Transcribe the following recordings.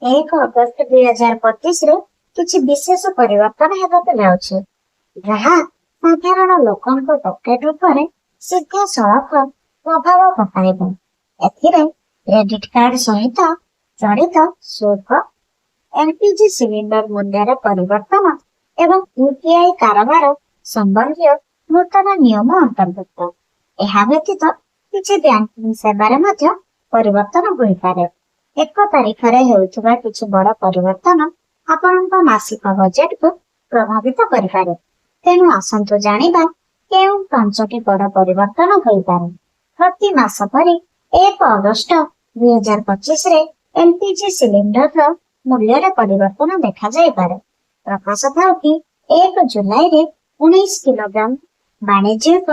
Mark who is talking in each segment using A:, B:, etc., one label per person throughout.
A: 1 August 2025ରେ କିଛି ବିଶେଷ ପରିବର୍ତ୍ତନ ହେବାକୁ ଯାଉଛି, ଯାହା ସାଧାରଣ ଲୋକଙ୍କ ପକେଟ ଉପରେ ସିଧାସଳଖ ପ୍ରଭାବ ପକାଇବ। ଏଥିରେ କ୍ରେଡିଟ କାର୍ଡ ସହିତ ଜଡ଼ିତ ଶୁଳ୍କ, ଏଲପିଜି ସିଲିଣ୍ଡର ମୂଲ୍ୟରେ ପରିବର୍ତ୍ତନ ଏବଂ ୟୁପିଆଇ କାରବାର ସମ୍ବନ୍ଧୀୟ ନୂତନ ନିୟମ ଅନ୍ତର୍ଭୁକ୍ତ। ଏହା ବ୍ୟତୀତ କିଛି ବ୍ୟାଙ୍କିଂ ସେବାରେ ମଧ୍ୟ ପରିବର୍ତ୍ତନ ହୋଇପାରେ। 1 ତାରିଖରେ ହେଉଥିବା କିଛି ବଡ଼ ପରିବର୍ତ୍ତନ ଆପଣଙ୍କ ମାସିକ ବଜେଟକୁ ପ୍ରଭାବିତ କରିପାରେ। ତେଣୁ ଆସନ୍ତୁ ଜାଣିବା କେଉଁ ପାଞ୍ଚଟି ବଡ଼ ପରିବର୍ତ୍ତନ ହୋଇପାରେ। ପ୍ରତି ମାସ ପରି 1 ଅଗଷ୍ଟ 2025ରେ ଏଲପିଜି ସିଲିଣ୍ଡରର ମୂଲ୍ୟରେ ପରିବର୍ତ୍ତନ ଦେଖାଯାଇପାରେ। ପ୍ରକାଶ ଥାଉ କି, 1 ଜୁଲାଇରେ 19 କିଲୋଗ୍ରାମ ବାଣିଜ୍ୟିକ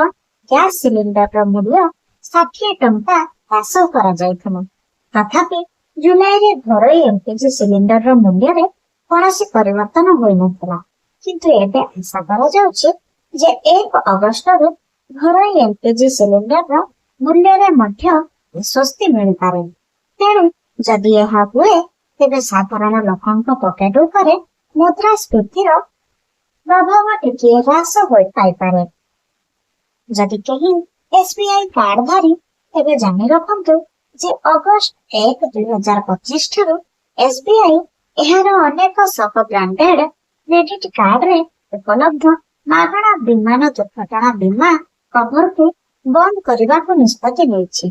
A: ଗ୍ୟାସ ସିଲିଣ୍ଡରର ମୂଲ୍ୟ 60 ଟଙ୍କା ହ୍ରାସ କରାଯାଇଥିଲା। ତଥାପି ଜୁଲାଇରେ ଘରୋଇ ଏଲପିଜି ସିଲିଣ୍ଡରର ମୂଲ୍ୟରେ କୌଣସି ପରିବର୍ତ୍ତନ ହୋଇନଥିଲା। କିନ୍ତୁ ଏବେ ଆଶା କରାଯାଉଛି ଯେ 1 ଅଗଷ୍ଟରୁ ଘରୋଇ ଏଲପିଜି ସିଲିଣ୍ଡରର ମୂଲ୍ୟରେ ମଧ୍ୟ ଆଶ୍ୱସ୍ତି ମିଳିପାରେ। ତେଣୁ ଯଦି ଏହା ହୁଏ, ତେବେ ସାଧାରଣ ଲୋକଙ୍କ ପକେଟ ଉପରେ ମୁଦ୍ରାସ୍ଫୀତିର ପ୍ରଭାବ ଟିକିଏ ହ୍ରାସ ହୋଇପାଇପାରେ। ଯଦି କେହି ଏସବିଆଇ କାର୍ଡଧାରୀ, ତେବେ ଜାଣି ରଖନ୍ତୁ ଯେ ଅଗଷ୍ଟ 1, 2025 ଠାରୁ ଏସବିଆଇ ଏହାର ଅନେକ ସହ ବ୍ରାଣ୍ଡେଡ କ୍ରେଡିଟ କାର୍ଡରେ ଉପଲବ୍ଧ ମାଗଣା ବିମାନ ଦୁର୍ଘଟଣା ବୀମା କଭରକୁ ବନ୍ଦ କରିବାକୁ ନିଷ୍ପତ୍ତି ନେଇଛି।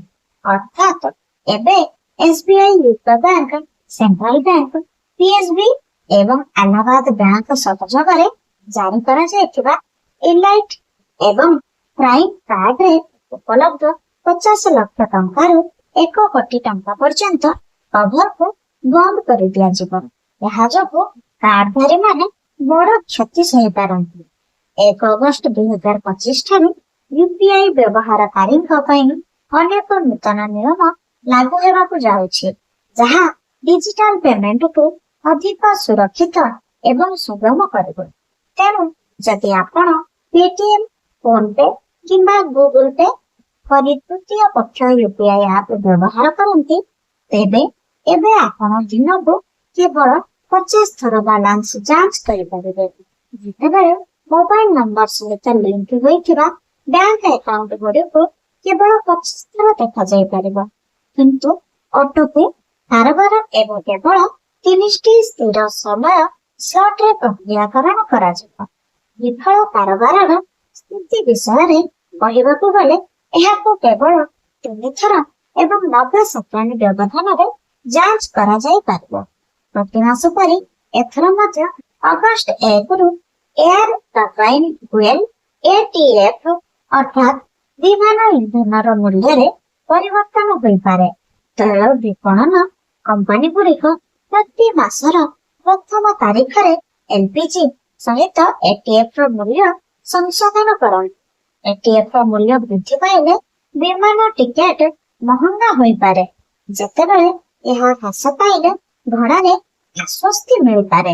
A: ଅର୍ଥାତ୍ ଏବେ SBI, UCO bank, central bank, PSB ଏବଂ ଆଲାହାବାଦ ବ୍ୟାଙ୍କ ସହଯୋଗରେ ଜାରି କରାଯାଇଥିବା ଇଲାଇଟ୍ ଏବଂ ପ୍ରାଇମ କାର୍ଡରେ ଉପଲବ୍ଧ 50 ଲକ୍ଷ ଟଙ୍କାରୁ 1 କୋଟି ଟଙ୍କା ପର୍ଯ୍ୟନ୍ତ କଭରକୁ ବନ୍ଦ କରିଦିଆଯିବ। ଏହା ଯୋଗୁଁ କାର୍ଡଧାରୀମାନେ ବଡ଼ କ୍ଷତି ସହିପାରନ୍ତି। 1 ଅଗଷ୍ଟ 2025 ଠାରୁ ୟୁପିଆଇ ବ୍ୟବହାରକାରୀଙ୍କ ପାଇଁ ଅନେକ ନୂତନ ନିୟମ ଲାଗୁ ହେବାକୁ ଯାଉଛି, ଯାହା ଡିଜିଟାଲ ପେମେଣ୍ଟକୁ ଅଧିକ ସୁରକ୍ଷିତ ଏବଂ ସୁଗମ କରିବ। ତେଣୁ ଯଦି ଆପଣ ପେଟିଏମ, ଫୋନ ପେ କିମ୍ବା ଗୁଗଲ ପେ ପରି ତୃତୀୟ ପକ୍ଷ ୟୁପିଆଇ ଆପ୍ ବ୍ୟବହାର କରନ୍ତି, ତେବେ ଏବେ ଆପଣ ଦିନକୁ କେବଳ 50 ଥର ବାଲାନ୍ସ ଯାଞ୍ଚ କରିପାରିବେ, ଯେତେବେଳେ ମୋବାଇଲ ନମ୍ବର ସହିତ ଲିଙ୍କ ହୋଇଥିବା ବ୍ୟାଙ୍କ ଆକାଉଣ୍ଟ ଗୁଡ଼ିକୁ କେବଳ 25 ଥର ଦେଖାଯାଇପାରିବ। କିନ୍ତୁ ଅଟୋପେ କାରବାର ଏବେ କେବଳ 30ଟି ସ୍ଥିର ସମୟ ସ୍ଲଟରେ ପ୍ରକ୍ରିୟାକରଣ କରାଯିବ। ବିଫଳ କାରବାରର ସ୍ଥିତି ବିଷୟରେ କହିବାକୁ ଗଲେ, ଏହାକୁ କେବଳ ତିନିଥର ଏବଂ 90 ସେକେଣ୍ଡ ବ୍ୟବଧାନରେ ଯାଞ୍ଚ କରାଯାଇପାରିବ। ପ୍ରତିମାସ ପରି ଏଥର ମଧ୍ୟ ଅଗଷ୍ଟ 1ରୁ ଏୟାର ଟର୍ବାଇନ ଫୁଏଲ, ଏଟିଏଫ, ଅର୍ଥାତ୍ ବିମାନ ଇନ୍ଧନର ମୂଲ୍ୟରେ ପରିବର୍ତ୍ତନ ହୋଇପାରେ। ତୈଳ ବିପଣନ କମ୍ପାନୀଗୁଡ଼ିକ ପ୍ରତି ମାସର ପ୍ରଥମ ତାରିଖରେ ଏଲପିଜି ସହିତ ଏଟିଏଫ ର ମୂଲ୍ୟ ସଂଶୋଧନ କରନ୍ତି। ଏଟିଏଫ ର ମୂଲ୍ୟ ବୃଦ୍ଧି ପାଇଲେ ବିମାନ ଟିକେଟ ମହଙ୍ଗା ହୋଇପାରେ, ଯେତେବେଳେ ଏହା ହ୍ରାସ ପାଇଲେ ଭଡ଼ାରେ ଆଶ୍ୱସ୍ତି ମିଳିପାରେ।